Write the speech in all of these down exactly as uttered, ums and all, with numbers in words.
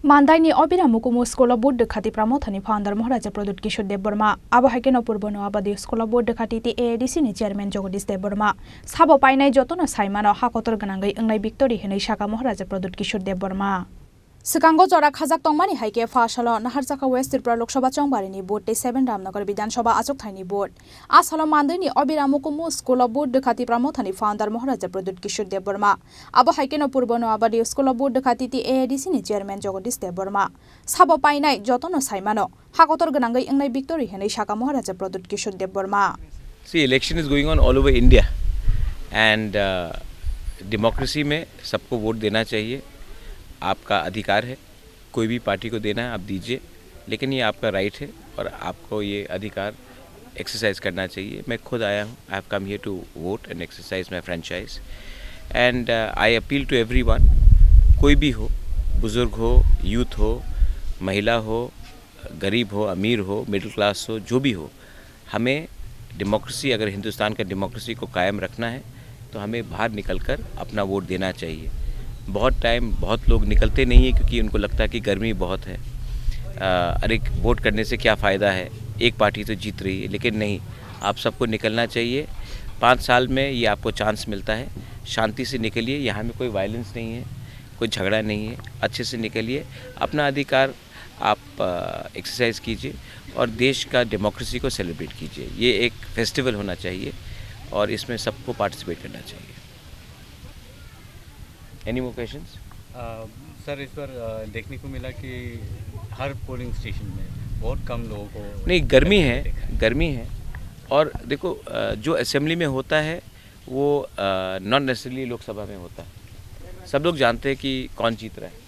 Mandaini Obira Mukumu School o vote rwkha Tipra Mothani founder Maharaja Pradyut Kishore Debbarma. Abo hai kheno Purbo Noabadi School o vote rwkha T T A A D C ni chairman Jagadish Debbarma. Sabo painai jotono saimano ha kotor gwnangwi wngnai victory hwnwi sakha Maharaja Pradyut Kishore Debbarma. Swkango jora khajak tongmani hai khe pha salo naharjakha West Tripura Lok Sabha chongbarini vote tei seven Ramnagar Bidhan Sabha achukthai ni vote. A salo Mandaini Obira Mukumu School o vote rwkha Tipra Mothani founder Maharaja Pradyut Kishore Debbarma. Abo hai kheno Purbo Noabadi School o vote rwkha T T A A D C ni chairman Jagadish Debbarma. Sabo painai jotono saimano ha kotor gwnangwi wngnai victory hwnwi sakha Maharaja Pradyut Kishore Debbarma. See, election is going on all over India, and uh, democracy में सबको वोट देना चाहिए, आपका अधिकार है। कोई भी पार्टी को देना है, आप दीजिए, लेकिन ये आपका राइट है और आपको ये अधिकार एक्सरसाइज करना चाहिए। मैं खुद आया हूँ, I have come here to vote and exercise my franchise, and I appeal to everyone, कोई भी हो, बुज़ुर्ग हो, यूथ हो, महिला हो, गरीब हो, अमीर हो, मिडिल क्लास हो, जो भी हो, हमें डेमोक्रेसी, अगर हिंदुस्तान का डेमोक्रेसी को कायम रखना है तो हमें बाहर निकल कर अपना वोट देना चाहिए। बहुत टाइम बहुत लोग निकलते नहीं है, क्योंकि उनको लगता है कि गर्मी बहुत है। अरे, वोट करने से क्या फ़ायदा है, एक पार्टी तो जीत रही है। लेकिन नहीं, आप सबको निकलना चाहिए। पाँच साल में ये आपको चांस मिलता है, शांति से निकलिए। यहाँ में कोई वायलेंस नहीं है, कोई झगड़ा नहीं है। अच्छे से निकलिए, अपना अधिकार आप एक्सरसाइज कीजिए और देश का डेमोक्रेसी को सेलिब्रेट कीजिए। ये एक फेस्टिवल होना चाहिए और इसमें सबको पार्टिसिपेट करना चाहिए। Any more questions? सर, इस बार अ, देखने को मिला कि हर पोलिंग स्टेशन में बहुत कम लोगों को नहीं, गर्मी है, देखा है। गर्मी है। और देखो, अ, जो असेंबली में होता है वो नॉट नेसेसरली लोकसभा में होता है। सब लोग जानते हैं कि कौन जीत रहा है।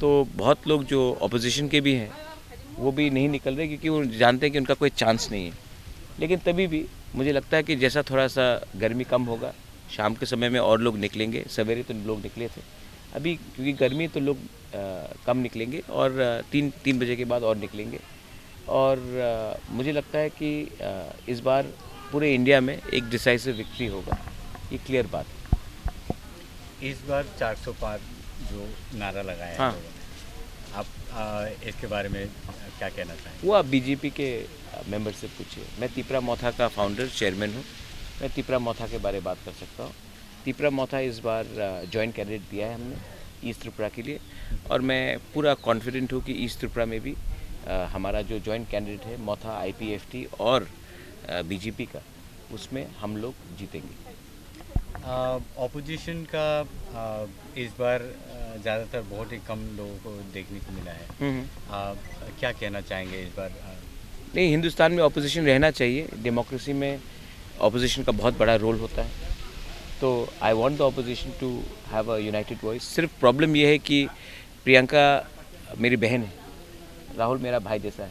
तो बहुत लोग जो अपोजिशन के भी हैं, वो भी नहीं निकल रहे, क्योंकि वो जानते हैं कि उनका कोई चांस नहीं है। लेकिन तभी भी मुझे लगता है कि जैसा थोड़ा सा गर्मी कम होगा, शाम के समय में और लोग निकलेंगे। सवेरे तो लोग निकले थे, अभी क्योंकि गर्मी है तो लोग अ, कम निकलेंगे और अ, तीन तीन बजे के बाद और निकलेंगे। और अ, मुझे लगता है कि अ, इस बार पूरे इंडिया में एक डिसाइसिव विक्ट्री होगा, ये क्लियर बात है। इस बार चार सौ पार जो नारा लगाया है हाँ। लोगों ने, आप आ, इसके बारे में क्या कहना चाहेंगे? वो आप बीजेपी के मेंबर से पूछिए। मैं तिपरा मोथा का फाउंडर चेयरमैन हूँ, मैं तिपरा मोथा के बारे में बात कर सकता हूँ। तिपरा मोथा इस बार जॉइंट कैंडिडेट दिया है हमने ईस्ट त्रिपुरा के लिए, और मैं पूरा कॉन्फिडेंट हूँ कि ईस्ट त्रिपुरा में भी अ, हमारा जो जॉइंट कैंडिडेट है मोथा, आईपीएफटी और बीजेपी का, उसमें हम लोग जीतेंगे। अपोजिशन का आ, इस बार आ, ज़्यादातर बहुत ही कम लोगों को देखने को मिला है। हम्म। आ, क्या कहना चाहेंगे इस बार? आ, नहीं, हिंदुस्तान में अपोजिशन रहना चाहिए। डेमोक्रेसी में अपोजिशन का बहुत बड़ा रोल होता है। तो I want the opposition to have a united voice। सिर्फ प्रॉब्लम ये है कि प्रियंका मेरी बहन है, राहुल मेरा भाई जैसा है,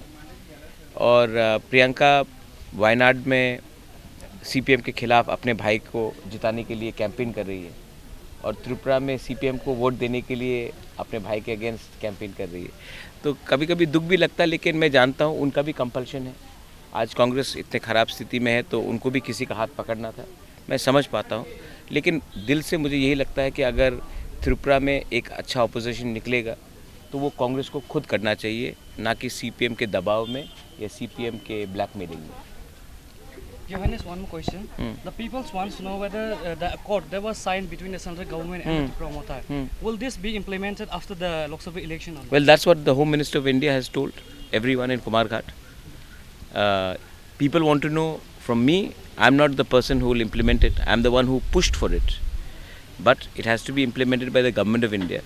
और अ, प्रियंका वायनाड में सीपीएम के खिलाफ अपने भाई को जिताने के लिए कैंपेन कर रही है और त्रिपुरा में सीपीएम को वोट देने के लिए अपने भाई के अगेंस्ट कैंपेन कर रही है। तो कभी कभी दुख भी लगता है, लेकिन मैं जानता हूँ उनका भी कंपल्शन है। आज कांग्रेस इतने ख़राब स्थिति में है तो उनको भी किसी का हाथ पकड़ना था, मैं समझ पाता हूँ। लेकिन दिल से मुझे यही लगता है कि अगर त्रिपुरा में एक अच्छा अपोजिशन निकलेगा तो वो कांग्रेस को खुद करना चाहिए, ना कि सीपीएम के दबाव में या सीपीएम के ब्लैकमेलिंग में। Your Highness, one more question. Hmm. The people wants to know whether uh, the accord that was signed between the central government and Hmm. the Tipra Motha, Hmm. will this be implemented after the Lok Sabha election or not? Well, that's what the Home Minister of India has told everyone in Kumarghat. Uh, people want to know from me, I'm not the person who will implement it, I'm the one who pushed for it. But it has to be implemented by the Government of India.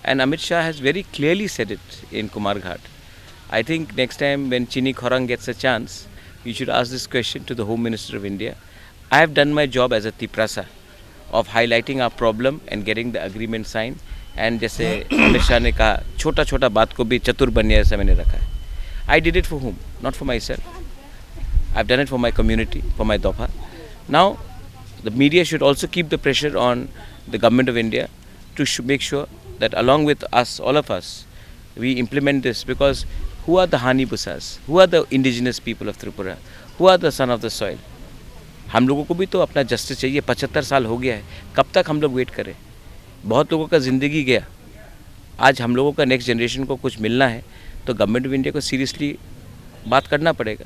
And Amit Shah has very clearly said it in Kumarghat. I think next time when Chini Khorang gets a chance, you should ask this question to the Home Minister of India. I have done my job as a Tiprasa of highlighting our problem and getting the agreement signed. And जैसे अमित शाह ने कहा, छोटा छोटा बात को भी चतुर बनने जैसा मैंने रखा है। I did it for whom? Not for myself. I've done it for my community, for my Dopha. Now, the media should also keep the pressure on the Government of India to sh- make sure that along with us, all of us, we implement this, because who are the Hani Busas? Who are the indigenous people of Tripura? Who are the son of the soil? हम लोगों को भी तो अपना जस्टिस चाहिए। पचहत्तर साल हो गया है, कब तक हम लोग वेट करें? बहुत लोगों का ज़िंदगी गया। आज हम लोगों का नेक्स्ट जनरेशन को कुछ मिलना है, तो गवर्नमेंट ऑफ इंडिया को सीरियसली बात करना पड़ेगा।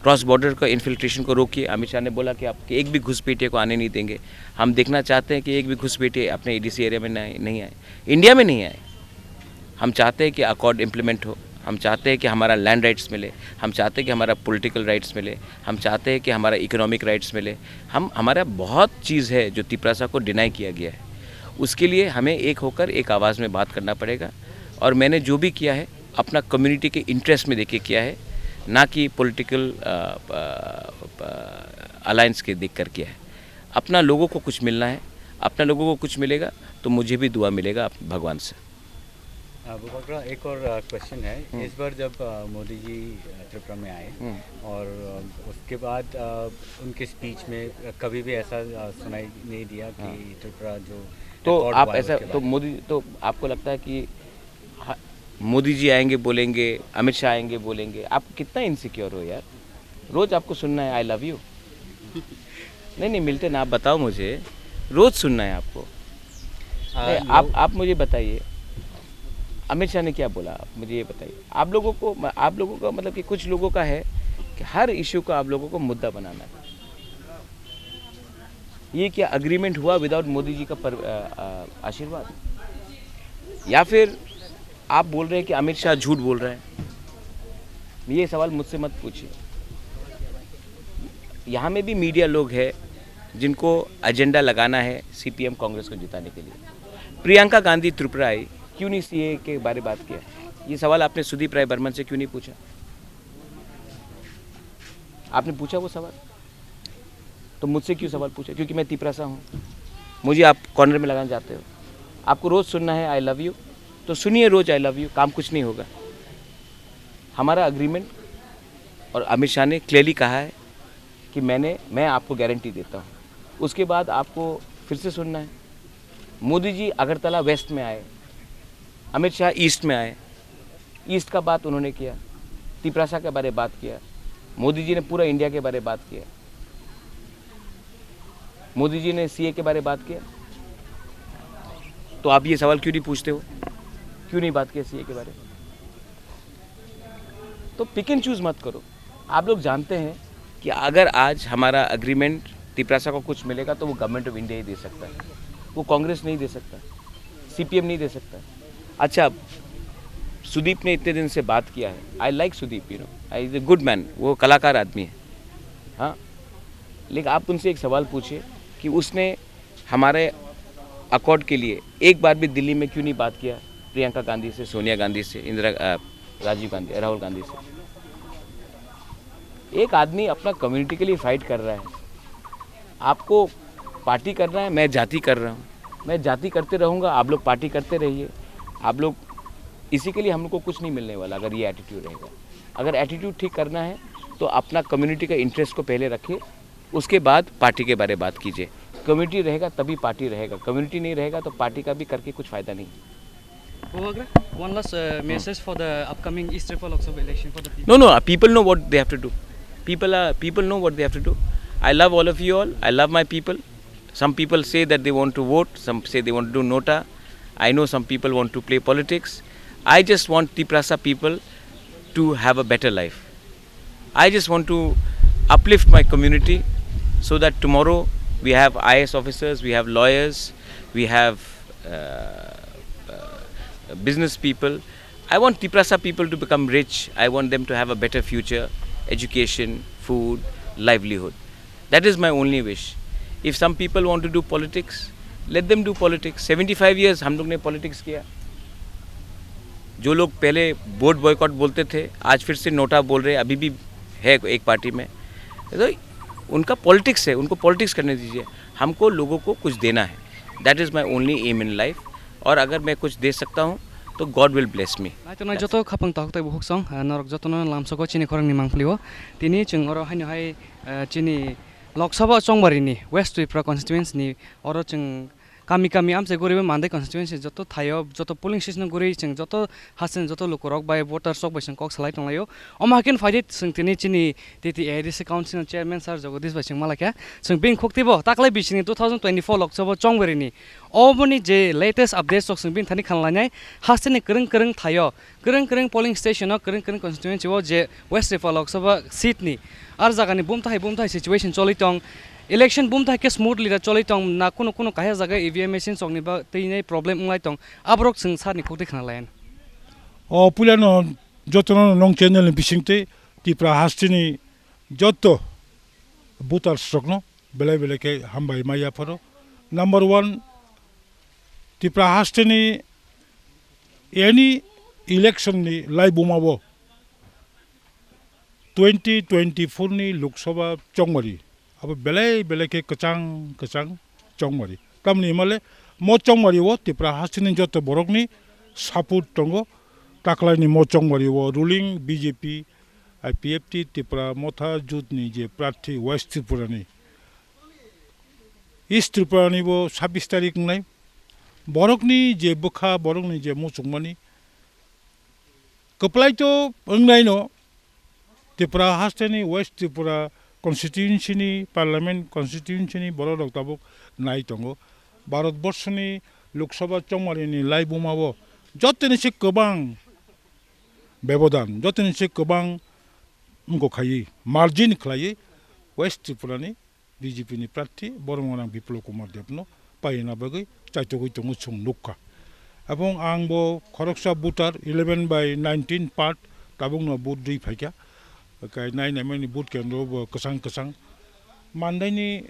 क्रॉस बॉर्डर का इन्फिल्ट्रेशन को रोकिए। अमित शाह ने बोला कि आपके एक भी घुसपैठिया को आने नहीं देंगे। हम देखना चाहते हैं कि एक भी घुसपैठिया अपने एडीसी एरिया में नहीं, नहीं आए, इंडिया में नहीं आए। हम चाहते हैं कि अकॉर्ड इम्प्लीमेंट हो, हम चाहते हैं कि हमारा लैंड राइट्स मिले, हम चाहते हैं कि हमारा पॉलिटिकल राइट्स मिले, हम चाहते हैं कि हमारा इकोनॉमिक राइट्स मिले। हम, हमारा बहुत चीज़ है जो तिपरासा को डिनाई किया गया है। उसके लिए हमें एक होकर एक आवाज़ में बात करना पड़ेगा। और मैंने जो भी किया है, अपना कम्युनिटी के इंटरेस्ट में देख के किया है, ना कि पॉलिटिकल, अ, अ, अ, अलायंस के देख कर किया है। अपना लोगों को कुछ मिलना है, अपना लोगों को कुछ मिलेगा तो मुझे भी दुआ मिलेगा आप, भगवान से। अ, बुबाग्रा, एक और, अ, क्वेश्चन है। हम्म। इस बार जब, अ, मोदी जी, अ, त्रिपुरा में आए हम्म। और, अ, उसके बाद, अ, उनके स्पीच में कभी भी ऐसा, अ, सुनाई नहीं दिया कि हाँ। त्रिपुरा जो तो अकॉर्ड आप हुआ है ऐसा, उसके तो बाद। मोदी, तो आपको लगता है कि हाँ, मोदी जी आएंगे बोलेंगे, अमित शाह आएंगे बोलेंगे, आप कितना इनसिक्योर हो यार? रोज आपको सुनना है "आई लव यू"। नहीं, नहीं, मिलते ना, आप बताओ मुझे, रोज सुनना है आपको। हाँ, नहीं, आप, लोग आप मुझे बताइए, अमित शाह ने क्या बोला, आप मुझे ये बताइए। आप लोगों को, आप लोगों का मतलब कि कुछ लोगों का है कि हर इशू को आप लोगों को मुद्दा बनाना है। ये क्या एग्रीमेंट हुआ विदाउट मोदी जी का पर, अ, अ, आशीर्वाद? या फिर आप बोल रहे हैं कि अमित शाह झूठ बोल रहे हैं? ये सवाल मुझसे मत पूछिए। यहाँ में भी मीडिया लोग हैं जिनको एजेंडा लगाना है सीपीएम कांग्रेस को जिताने के लिए। प्रियंका गांधी त्रिपुरा आई, क्यों नहीं सीए के बारे बात किया? ये सवाल आपने सुदीप राय बर्मन से क्यों नहीं पूछा? आपने पूछा वो सवाल? तो मुझसे क्यों सवाल पूछा? क्योंकि मैं तिपरासा हूँ। मुझे आप कॉर्नर में लगाना चाहते हो। आपको रोज़ सुनना है "आई लव यू", तो सुनिए रोज़ "आई लव यू", काम कुछ नहीं होगा। हमारा एग्रीमेंट, और अमित शाह ने क्लियरली कहा है कि मैंने, मैं आपको गारंटी देता हूँ। उसके बाद आपको फिर से सुनना है। मोदी जी अगरतला वेस्ट में आए, अमित शाह ईस्ट में आए, ईस्ट का बात उन्होंने किया, तिपरासा के बारे बात किया, मोदी जी ने पूरा इंडिया के बारे बात किया, मोदी जी ने सीए के बारे बात किया। तो आप ये सवाल क्यों नहीं पूछते हो, क्यों नहीं बात किया सीए के बारे में? तो पिक एंड चूज मत करो। आप लोग जानते हैं कि अगर आज हमारा एग्रीमेंट तिपरासा को कुछ मिलेगा तो वो गवर्नमेंट ऑफ इंडिया ही दे सकता है, वो कांग्रेस नहीं दे सकता, सीपीएम नहीं दे सकता। अच्छा, सुदीप ने इतने दिन से बात किया है, I like Sudeep, you know, I is a good man, वो कलाकार आदमी है। हाँ, लेकिन आप उनसे एक सवाल पूछिए कि उसने हमारे अकॉर्ड के लिए एक बार भी दिल्ली में क्यों नहीं बात किया प्रियंका गांधी से, सोनिया गांधी से, इंदिरा, अ, राजीव गांधी, राहुल गांधी से? एक आदमी अपना कम्युनिटी के लिए फाइट कर रहा है। आपको पार्टी करना है, मैं जाति कर रहा हूँ, मैं जाति करते रहूँगा, आप लोग पार्टी करते रहिए। आप लोग, इसी के लिए हम लोग को कुछ नहीं मिलने वाला अगर ये एटीट्यूड रहेगा। अगर एटीट्यूड ठीक करना है तो अपना कम्युनिटी का इंटरेस्ट को पहले रखिए, उसके बाद पार्टी के बारे में बात कीजिए। कम्युनिटी रहेगा तभी पार्टी रहेगा, कम्युनिटी नहीं रहेगा तो पार्टी का भी करके कुछ फ़ायदा नहीं। Bubagra, one last, uh, message for the upcoming East Tripura Lok Sabha election for the people. No, no, uh, people know what they have to do. People are, people know what they have to do. I love all of you all. I love my people. Some people say that they want to vote. Some say they want to do nota. I know some people want to play politics. I just want Tiprasa people to have a better life. I just want to uplift my community so that tomorrow we have I A S officers, we have lawyers, we have, uh, uh, business people. I want Tiprasa people to become rich. I want them to have a better future, education, food, livelihood. That is my only wish. If some people want to do politics, let them do politics. Seventy five years हम लोग ने पॉलिटिक्स किया। जो लोग पहले vote boycott बोलते थे, आज फिर से नोटा बोल रहे, अभी भी है एक पार्टी में। तो उनका पॉलिटिक्स है, उनको पॉलिटिक्स करने दीजिए। हमको लोगों को कुछ देना है। That is my only aim in life. और अगर मैं कुछ दे सकता हूँ तो God will bless me. Naitongnai joto khapang takhuk tei bukhuk song, ah, norok jotono lamsogo chini khorangni mangpili o. Tini chwng oro haino hai, ah, chini Lok Sabha Chongbarini West Tripura constituency ni oro chwng Kami kami amchai guriwi Mandai constituency joto thaio, joto polling station guri chwng joto haste ni joto lukurok bai voters rok bai chwng kok salai tonglaio. Omo hai khe phaidi chwng tini chini T T A D C council ni chairman sir Jagadish bai chwng malaikha. Chwng bini khuktibo taklai bisini two thousand twenty-four Lok Sabha chongbarini oboni je latest updates rok chwng bini thani khanlainai. Haste ni kwrwng kwrwng thaio, kwrwng kwrwng polling station o, kwrwng kwrwng constituency o je West Tripura Lok Sabha seat ni ar jaga ni bumthai bumthai situation choli tong. Election bumthai khe smoothly da choli tong na, kuno kuno kaisa jaga E V M machine chokni ba teinai problem wnglai tong, aborok chwng sir ni khukti khna layan. O puilano jotono nong channel ni bisingtwi Tripura hasteni joto voters rokno belai belai khe hambai maya phoro. Number one, Tripura hasteni any election ni laibuma bo twenty twenty-four ni Lok Sabha chongmari abo belai belai khe kwchang kwchang chongmari. Tamni himale mo chongmari o Tripura hasteni joto borokni support tongo. Taklaini mo chongmari o ruling B J P, I P F T, Tripura Motha Jut ni je prarthi West Tripura ni, East Tripura ni bo sabbish tarik wngnai. Borokni je bwkha, borokni je muchungmani kwplai to wngnaino. Tripura hasteni West Tripura constituency ni, parliament constituency ni borok rok tabuk nai tongo. Bharat borsoni Lok Sabha chongmari ni laibuma o jotoni se kwbang bebodan, jotoni se kwbang wngkha khaiwi margin khlaiwi West Tripura ni B J P ni prarthi Boromgwnang Biplab Kumar Deb no paina bagwi chaitogwi tongo chwng nukha. Ebong ang bo khoroksa voter eleven by nineteen part tabukno vote rwi phaikha. Kai nai naimani vote kendro bo kwchang kwchang. Mandaini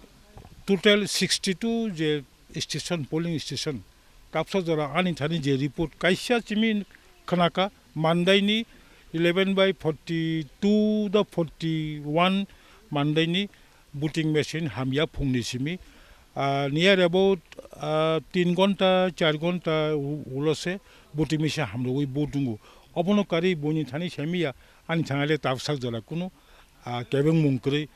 total sixty two je station, polling station, tapsa jora ani thani je report kaisa simi khnakha, Mandaini eleven by forty two da forty one Mandaini voting machine hamya phungni simi, ah, near about, ah, tin ghonta, char ghonta u-, ulo se voting machine hamrogwi vote wngo. Obono karwi buini thani semiya, ani thani le tapsa jora kunu, ah, kebengmung kwrwi,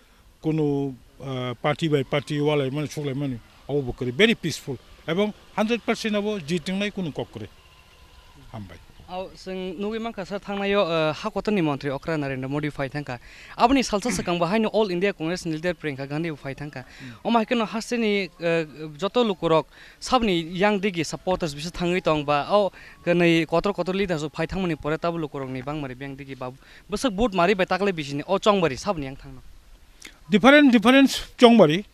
kunu, ah, party by party walaimani, suklaimani, obo bo kwrwi, very peaceful. Ebong hundred percent abo jit wngnai kunu kok kwrwi. Hambai. Au, chwng nugwi mankha sir, thangnaio, ah, ha kotorni montri okra Narendra Modi phai thangkha. Aboni salsa swkang bo haino All India Congress ni leader Priyanka Gandhi bo phai thangkha. Hmm. Omo hai kheno hasteni, ah, joto lukurok saboni yang digi supporters bisa thangwi tong ba, o kwnwi kotor kotor leaders rok phai thangmani pore tabuk lukurokni bangmari biyang digi ba bwswk vote mari bai taklai bisini o chongbari saboni yang thangno. Different, different chongbari,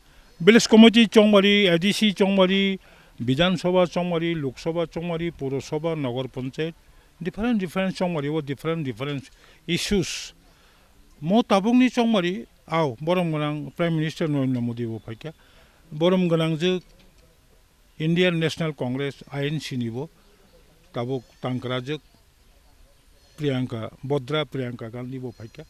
village committee chongbari, A D C chongbari, Bidhan Sabha chongbari, Lok Sabha chongbari, Puro Sabha, Nagar Panchayat, different, different chongbari o different, different issues. Mo tabukni chongbari, au, borom gwnang Prime Minister Narendra Modi bo phaikha. Borom gwnang je Indian National Congress, I N C ni bo tabuk tangkrajwk Priyanka Bodra, Priyanka Gandhi bo phaikha.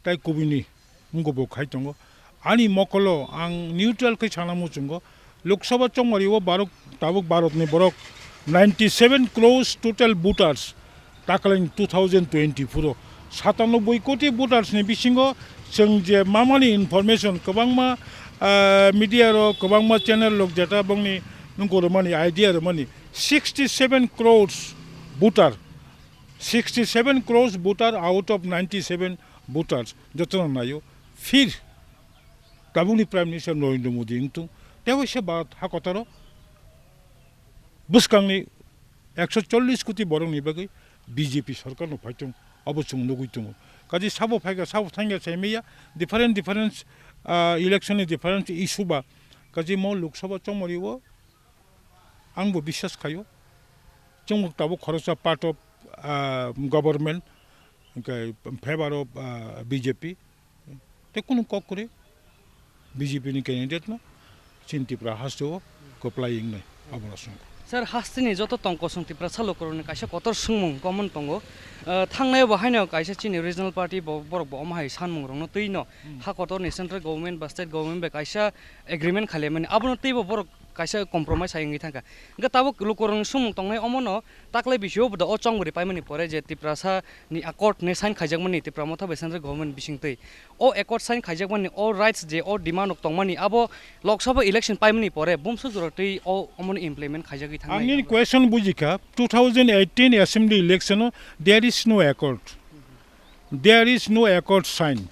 Tai kubini wngkha bo khai tongo. Ani mokolo ang neutral khe sana muchungo. Lok Sabha chongmari o Bharot, tabuk Bharot ni borok ninety seven crores total voters. Takleng two thousand twenty-four o satanoboi koti voters ni bisingo chwng je mamani information kwbangma, ah, media rok, kwbangma channel rok jeta bongni nungko rwmani, idea rwmani sixty seven crores voter, sixty seven crores voter out of ninety seven voters jotono naio. Phir tabukni Prime Minister Narendra Modi wngtung, tei waisa Bharat hakotaro bwskangni ekso chollish koti borokni bagwi B J P sorkarno phaitung, abo chwng nugwi tongo. Kaji sabo phaikha, sabo thangya saimaya, different, different, ah, election ni different issue ba. Kaji mo Lok Sabha chongmari o ang bo biswas khaio. Chwng bo tabuk khoroksa part of, ah, government, hwnkhe favor of, ah, B J P. Tei kunu kok kwrwi B J P ni candidate no chini Tripura haste o kwplai wngnai, abono swngkha. Sir, hasteni joto tong kosong Tiprasa lukurokni kaisa kotor swngmung common tongo. Ah, thangnai bo haino kaisa chini regional party bo, borok bo omo hai sanmung rokno twi no, hmm, ha kotorni central government ba state government bai kaisa agreement khailaimani, abono teibo borok kaisa compromise hai wngwi thangkha. Hwnkhe tabuk lukurokni sumung tongnai omono taklai bisio bo da o chongmori paimani pore je Tiprasa ni accord ni sign khaijakmani Tipra Motha bai central government bisingtwi. O accord sign khaijakmani, o rights je o demand rok tongmani, abo Lok Sabha election paimani pore bumswk jora twi o omono implement khaijagwi thangwi Ang nini tongo. Question bujikha, two thousand eighteen assembly election o there is no accord. There is no accord sign.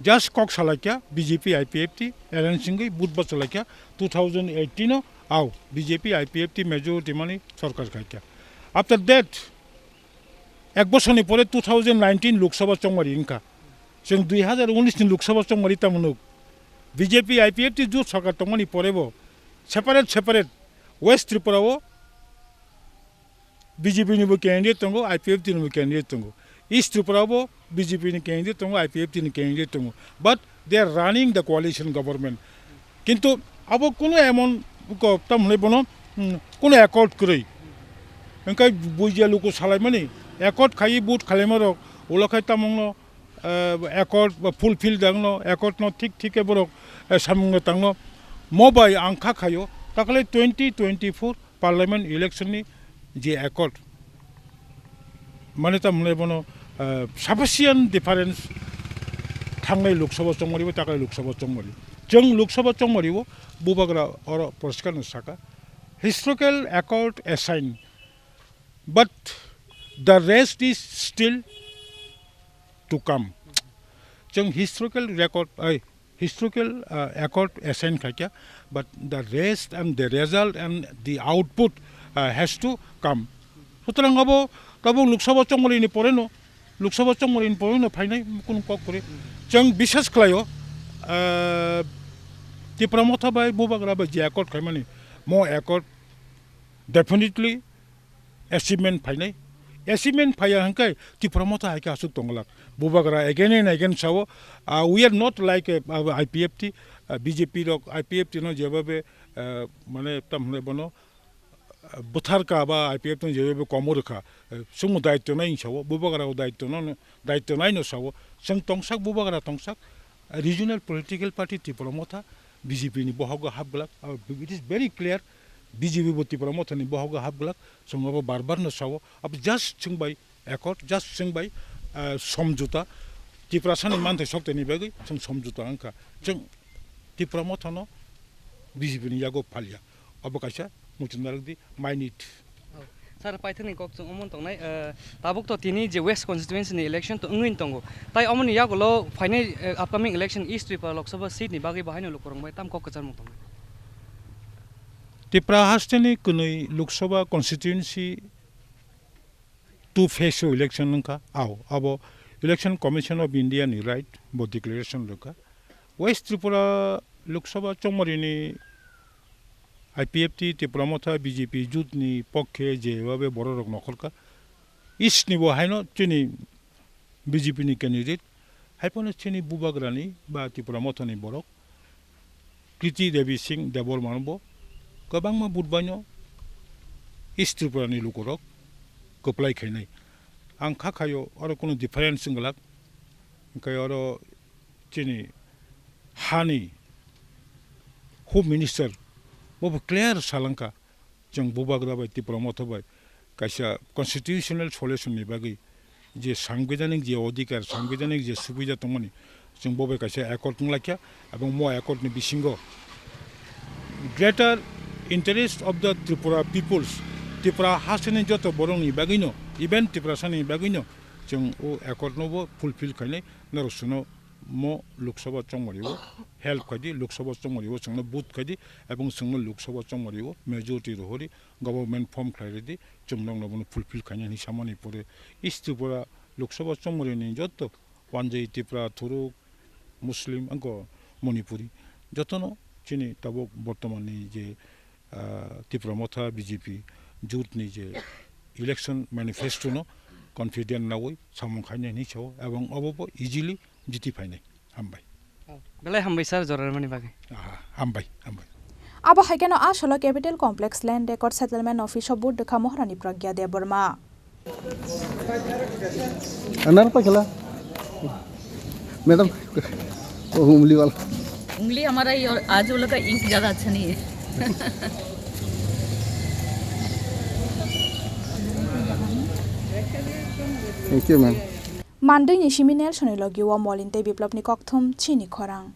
Just kok salaikha B J P I P F T alliance wngwi vote bo chalaikha two thousand eighteen o, ao B J P I P F T majority mani sorkar khaikha. After that, ek bosorni pore two thousand nineteen Lok Sabha chongmari wngkha. Chwng dui hazar unis ni Lok Sabha chongmari tamo nuk. B J P I P F T jut sorkar tongmani pore bo separate separate West Tripura o B J P ni bo candidate tongo, I P F T ni bo candidate tongo. East Tripura bo B J P ni candidate tongo, I P F T ni candidate tongo. But they are running the coalition government. Kintu abo kuno emon ko tam hwnwi bono, hmm, kuno accord kwrwi. Hwnkhe bujiya luku salaimani accord khaiwi vote khailaima rok ulo khai tamungno, eh, accord ba fulfill dangno, accord no thik thik khe borok, eh, samungno tangno. Mo bai ang kha khaio, takle twenty twenty-four parliament election ni je accord, mane ta mwnai bono, eh, sufficient difference thangnai Lok Sabha chongmari bo, takle Lok Sabha chongmari. Chwng Lok Sabha chongmari o bubagra oro poriskar no saka, historical accord assign, but the rest is still to come. Chwng historical record, ai, historical, uh, accord assign khaikha, but the rest and the result and the output, uh, has to come. Sutrang abo tabuk Lok Sabha chongmari ni pore no, Lok Sabha chongmari ni pore no phainai kunu kok kwrwi. Chwng bisas khlaio, uh, Tipra Motha bai bubagra bai je accord khaimani, mo accord definitely achievement phainai. Achievement phaiya hwnkhe Tipra Motha hai khe aswk tongglak. Bubagra again and again sao, ah, we are not like, eh, ah, I P F T, ah, B J P rok, I P F T no jebhabe, ah, mane tam hwnwi bono, ah, bwtharka ba I P F T no jebhabe komo rwkha. Eh, chwngno daityo nai sao, bubagra o daityo no, daityo nai no sao. Chwng tongsak, bubagra tongsak, ah, regional political party Tipra Motha B J P ni bohogo hapglak. Ah, it is very clear, B J P bo Tipra Motha ni bohogo hapglak. Chwng abo bar bar no sao, abo just chwng bai accord, just chwng bai, ah, somjota, Tiprasa ni manthai sokte ni bagwi chwng somjota wngkha. Chwng Tipra Motha no B J P ni yago phalia. Abo kaisa muchung narwk di, my need. Oh, sir, paithakni kok chwng omo tongnai, eh, tabuk to tini je West constituency ni election to wngwi tongo. Tai omoni yagulo phainai, eh, upcoming election East Tripura Lok Sabha seat ni bagwi bo haino lukurok bai tam kok kwcharmung tongnai. Tipra haste ni kwnwi Lok Sabha constituency two phase o election wngkha. Ao, abo Election Commission of India ni right bo declaration rwkha. West Tripura Lok Sabha chongmari ni I P F T, Tipra Motha, B J P jut ni pokhe je babe borok rok nokhorkha. East ni bo haino chini B J P ni candidate, haiphano chini bubagrani ba Tipra Mothani borok Kriti Devi Singh Debbarma no bo kwbangma vote bai no East Tripura ni lukurok kwplai khainai. Ang kha khaio oro kunu difference wng glak, hwnkhe oro chini hani Home Minister bo bo clear salangkha. Chwng bubagra bai Tipra Motha bai kaisa constitutional solution ni bagwi je sangbidhanik je odhikar, sangbidhanik je subida tongmani, chwng bo bai kaisa accord wnglaikha, ebong mo accord ni bisingo greater interest of the Tripura peoples, Tripura hasteni joto borokni bagwino, even Tiprasani bagwino chwng o accord no bo fulfill khainai, norok chwngno mo Lok Sabha chongmari o help khaidi, Lok Sabha chongmari o chwngno vote khaidi, ebong chwngno Lok Sabha chongmari o majority rohori, government form khlai rwdi, chwng nokno bono fulfill khainai hinwi samani pore East Tripura Lok Sabha chongmari ni joto Wanjai, Tipra, Thuruk, Muslim, angko Manipuri, jotono chini tabuk bortoman ni je, ah, Tipra Motha B J P jut ni je election manifesto no confident nawi samung khainai hinwi sao, ebong obo bo easily jiti phainai. Hambai. Belai hambai sir, jora rwmani bagwi. Aha, hambai, hambai. Abo hai kheno a salo Capital Complex Land Record Settlement Office o vote rwkha Maharani Pragya Debbarma. अनार पे खेला मैडम, वो उंगली वाला। उंगली हमारा ये, आज वो लोग का इंक ज्यादा अच्छा नहीं है। Thank you, ma'am. Mandwini simi Nelsoni logi o Molin tei Biplopni kokthum chini khorang.